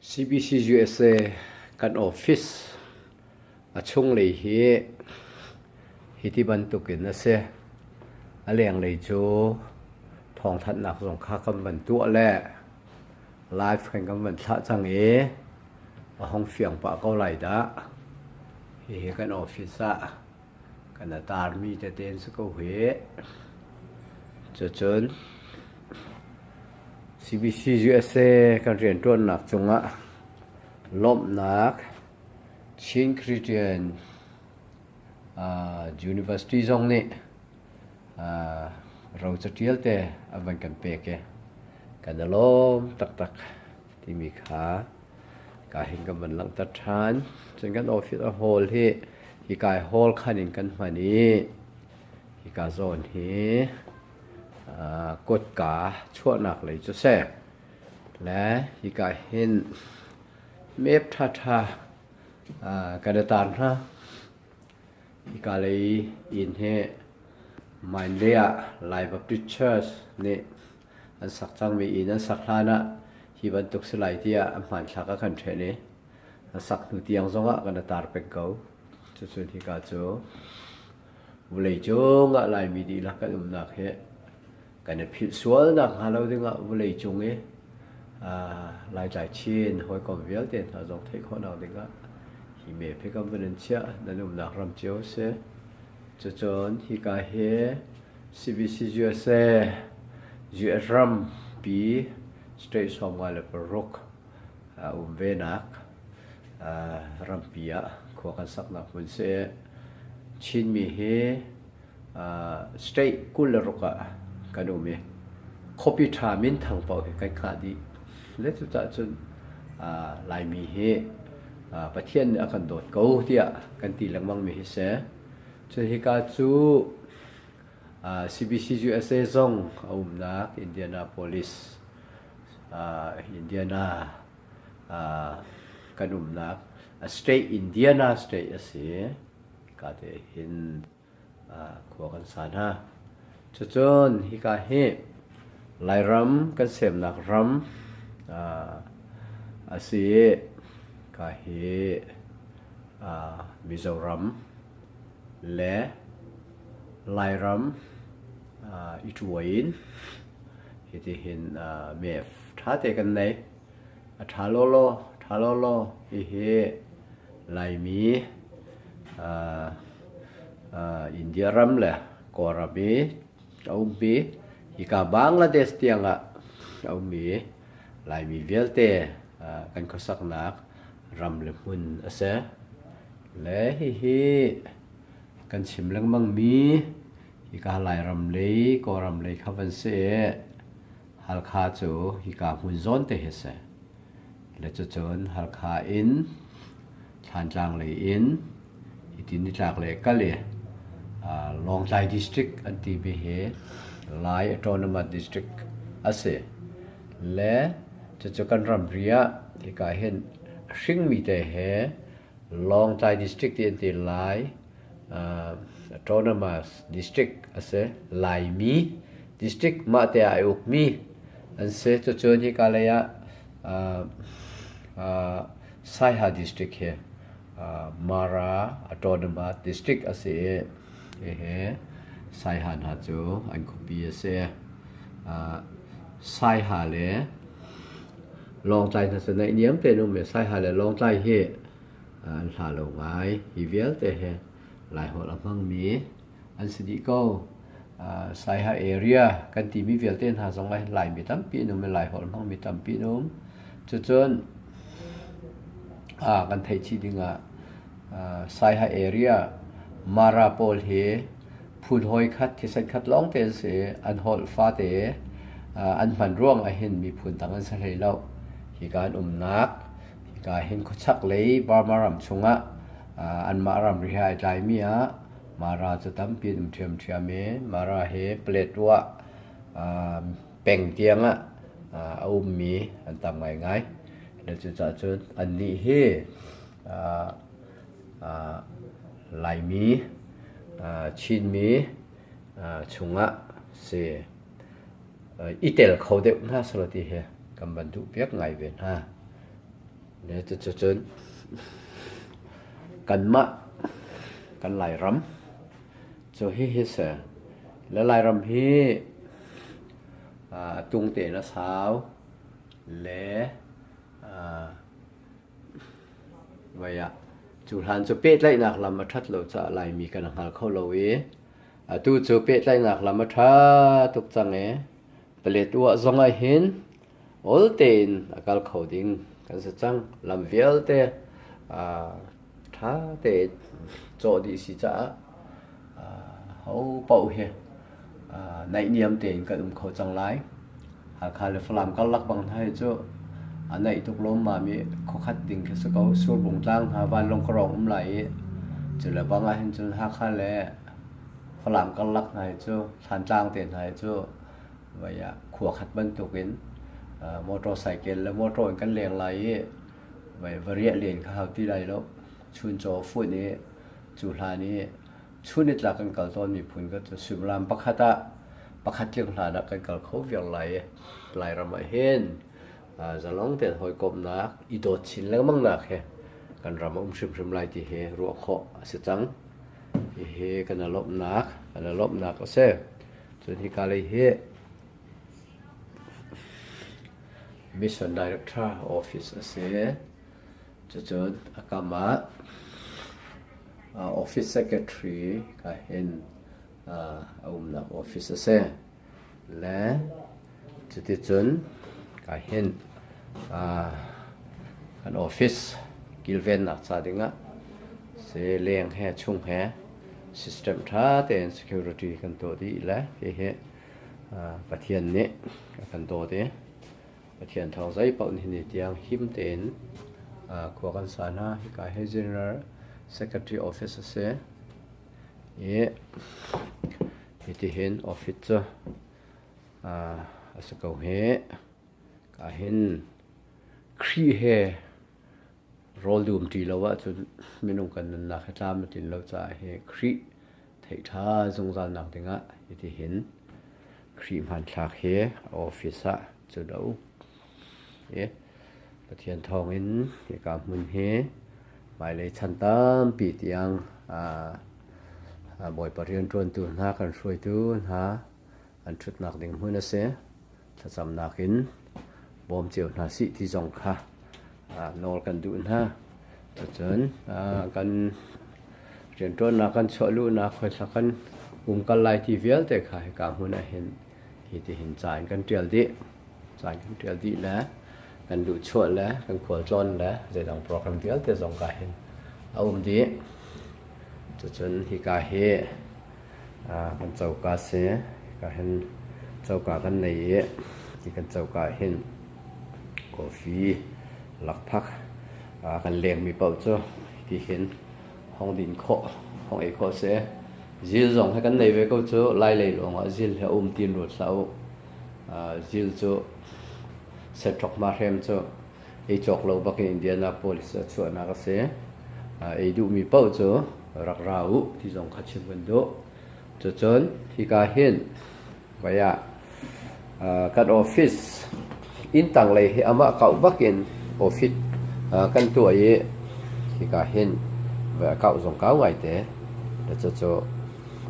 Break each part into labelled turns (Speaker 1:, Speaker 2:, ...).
Speaker 1: CBCUSA kan office a chunglei hi hiti bantukin a si. A lenglei cu thawngthanhnak zong kha kan van tuah le live kan kan van thlah cang i a hong fiang pah ko lai dah. Hihi kan office ah kan a tarmi tete an si ko hi. Cucun CBCUSA kan rianṭuannak cungah lawmhnak Chin Christian University zong nih ro caṭial te a van kan pek i kan i lawm taktak timi kha ka hin kan van langhter ṭhan. Cun kan office a hall hi hika hall khan in kan hman i hika zawn hi Kutka chuahnak lei cu si. Le hika hin map ṭhaṭha kan i tar hna. Hika lei inn hi Minlay ah Lai Baptist Church nih an sak cangmi inn an sak hlan ah hi bantuk si lai tiah a hmanthlak a kan ṭhen i a sak hnu tiang zongah kan i tar peng ko. Cucun hika cu Vawleicung ah Laimi dihlak kan umnak hi kan i philh sualnak hnga lo dingah vawleicung i Laitlai Chin hawikom vialte hna zong theih khawhnak dingah hi map hi kan vun in chiah nan umnak ram cio a si. Cucun hika hi CBC USA US rampi state 56 a um venak rampi ah khua kan saknak hmun si. Chinmi hi state 26 ah kan um i khuapi ṭha minthang paoh hi kan khah dih. Le cucaah cun Laimi hi Pathian nih a kan dawt ko tiah kan ti lengmangmi hi si. Cun hika cu CBC USA zong a umnak Indianapolis Indiana kan umnak state Indiana state a si. Hika te hin khua kan sa hna. Cucun hika hi Lairam kan semnak ram a si i ka hi Mizoram le Lairam i ṭuai in hitihin map ṭhate kan nei. A ṭha lawlaw, ṭha lawlaw. Hihi Laimi India ram le Kawlram i a ummi hika Bangladesh tiangah a ummi Laimi vialte kan khuasaknak ram le hmun a si. Le hihi kan chim lengmangmi hika Lairam lei, Kawlram lei kha van si i Halkha cu hika hmun zawn te hi a si. Le cucun Halkha in Thlantlang lei in hiti nitlak lei kal i Lawngtlai District an timi hi Lai Autonomous District a si. Le cucu kan ramri ah hika hin a hringmi te he Lawngtlai District ti an ti lai. Autonomous District a si. Laimi District mah te ah ai ukmi an si. Cucun hika lei ah Saiha District hi Mara Autonomous District a si i hihi Saiha hna cu an khuapi a si. Saiha le Lawngtlai hna cu naihniam tein um i Saiha le Lawngtlai hi an hla lo ngai. Hi vialte hi Laiholh a hmangmi an si dih ko. Saiha area kan timi vialte hna zong ah hin Laimi tampi an um i Laiholh hmangmi tampi an um. Cucun kan theih chih dingah Saiha area Mara pawl hi phun hawi khat thisen khat lawng te an si i an holh fate an hman ruang ah hin miphun dang an si hlei lo. Hika an umnak Hika hin khuachak lei Burma ram chungah anmah ramri he ai tlaimi ah Mara cu tampi an um ṭhiamṭhiam i Mara hi Paletwa peng tiang ah a ummi an tam ngaingai. Le cucaah cun annih hi Laimi, Chinmi chungah si i tel kho deuh hna selaw ti hi kan van duhpiak ngai ve hna. Le cucun kanmah kan Lairam cu hihi si. Le Lairam hi tung tein a sau le voi ah cu hlan cu pehtlaihnak lam a ṭhat lo caah Laimi kan hngal kho lo i atu cu pehtlaihnak lam a ṭha tuk cang i Paletwa zong ah hin awl tein a kal kho ding kan si cang. Lam vialte ṭha tein cawh dih si caah ho paoh hi naihniam tein kan um kho cang lai. Hakha le Falam karlak bang hna hi cu a naih tuk lawmmam i khuakhat ding khi si ko. Surbung tlang hna vanlawng khuarawng um lai i cu le bang ahhin cun Hakha le Falam karlak hna hi cu Thlantlang te hna hi cu vai ah khua khat bantukin motorcycle le motor in kan leng lai i vai va riah len kha hau ti lai lo. Chuncaw funh i cu hlan i chun i tlak kan kal tawn miphun ka cu suimilam pakhat ah pakhat tling hlan ah kan kal kho viar lai i Lairam ah hin zalong tein hawikomhnak i dawt chin lengmangnak he kan ram a um hrimhrim lai ti hi ruah khawh a si cang. Hihi kan i lawmhnak kan i lawmhnak a si. Cun hika lei hi Mission Director Office a si. Cucun a kam ah Office Secretary ka hin a umnak office a si. Le cuticun ka hin kan office kilvennak ca dingah si leng he chung he system ṭha tein security kan tuah dih le hihi Pathian nih a kan dawt i Pathian thawng zeipaoh nihin ni tiang him tein khua kan sa hna. Hika hi General Secretary Office a si i hitihin office cu a si ko hi. Ka hin Khrih he rawl dum ṭi lo ahcun minung kan nunnak hi tlam a tlin lo caah hi Khrih theih ṭha zungzalnak dingah hitihin Khrih hmanthlak hi a office ah cun a um. I Pathian thawngin hika hmun hi hmailei chan tampi tiang Bawipa rianṭuantu hna kan hruaitu hna an ṭhutnak ding hmun a si. Thlacamnak in bawm cio hna sih ti zong kha nawl kan duh hna. Cucun kan rianṭuannak kan chuahluhnak khoithla kan umkal lai ti vialte kha hika hmun ah hin hi tihin ca in kan ṭial dih. Ca in kan ṭial dih le kan luhchuah le kan khualtlawn le zeidang program vialte zong ka hin a um dih. Cucun hika hi kan coka si. Hika hin coka kan nei i hi kan coka hin coffee lakphak kan lengmi paoh cu hitihin hong din khawh, hong ei khawh a si. Zil zong hi kan nei ve ko cu. Lai lei lawngah zil hi a um tiin ruat hlah u. Zil cu setṭok mahrem cu ei cawk lo bak in Indianapolis ah chuahnak a si. Ei duhmi paoh cu rak ra u ti zong kha chim kan duh. Cucun hika hin vai ah kan office inn tanglei hi amah kauh bak in office kan tuah i hika hin vai a kauh zong kau ngaite. Cucu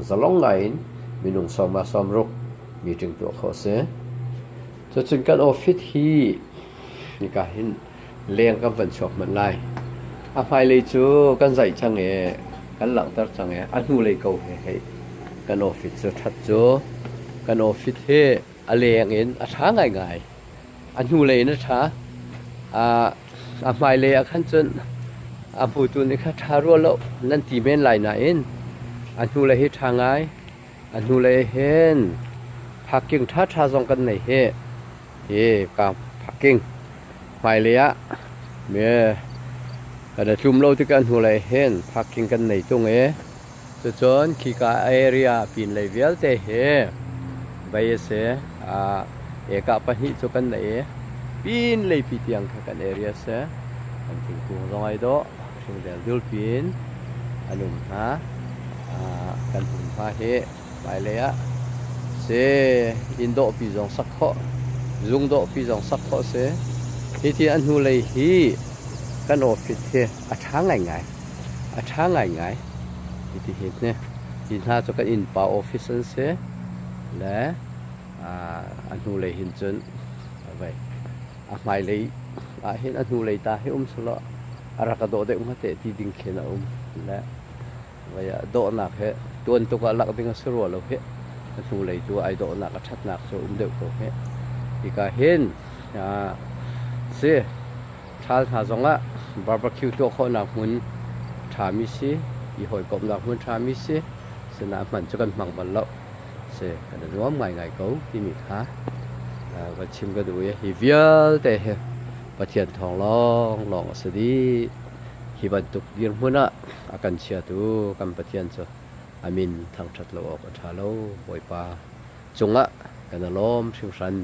Speaker 1: zalong ngai in minung sawm ah sawmruk meeting tuah khawh a si. Cucun kan office hi hika hin leng kan van chuak hmanh lai. A hmailei cu kan zaih cang i kan langhter cang i a hnulei ko he hei kan office cu ṭhat cu kan office hi a leng in a ṭha ngaingai. A hnulei in a ṭha. A hmailei ah khan cun a hmutu nih kha ṭha rua lo nan ti men lai nain a hnulei hi ṭha ngai. A hnulei hin parking ṭhaṭha zong kan nei hi. Hi ka parking hmailei ah me kan i tlum lo tikah hnulei hin parking kan nei tung i cucun khika area pinlei vialte hi vei a si. Eka pahnih cu kan nei i pinlei pi tiang kha kan area a si. Kan thingkung zong ai dawh. Hringdel dul piin an um hna. Kan hmunhma hi hmailei ah si inn dawhpi zong sak khawh, zung dawhpi zong sak khawh si. Hiti a hnulei hi Kan office hi a ṭha ngaingai. A ṭha ngaingai. Hiti hin hi hi hna cu kan innpa office an si. Le a hnulei hin cun vei a hmailei ah hin a hnulei ta hi um selaw a rak ka dawh deuh hnga teh ti ding khin a um. Le Vei ah dawhnak he tuan tuk ah lak ding a si rua lo hih. A hnulei tu ai dawhnak a ṭhatnak cu um deuh ko hih. Hika hin si ṭhal hna zongah barbecue tuah khawhnak hmun ṭhami si, i hawikomhnak hmun ṭhami si, sinah hman cu kan hmang bal lo. Si kan i nuam ngaingai ko timi kha van chim ka duh i hi vialte hi Pathian thawng lawnglawng a si dih. Hi bantuk dirhmun ah a kan chiatu kan Pathian cu a min thangṭhat lo awk a ṭha lo. Bawipa cungah kan i lawm hringhran.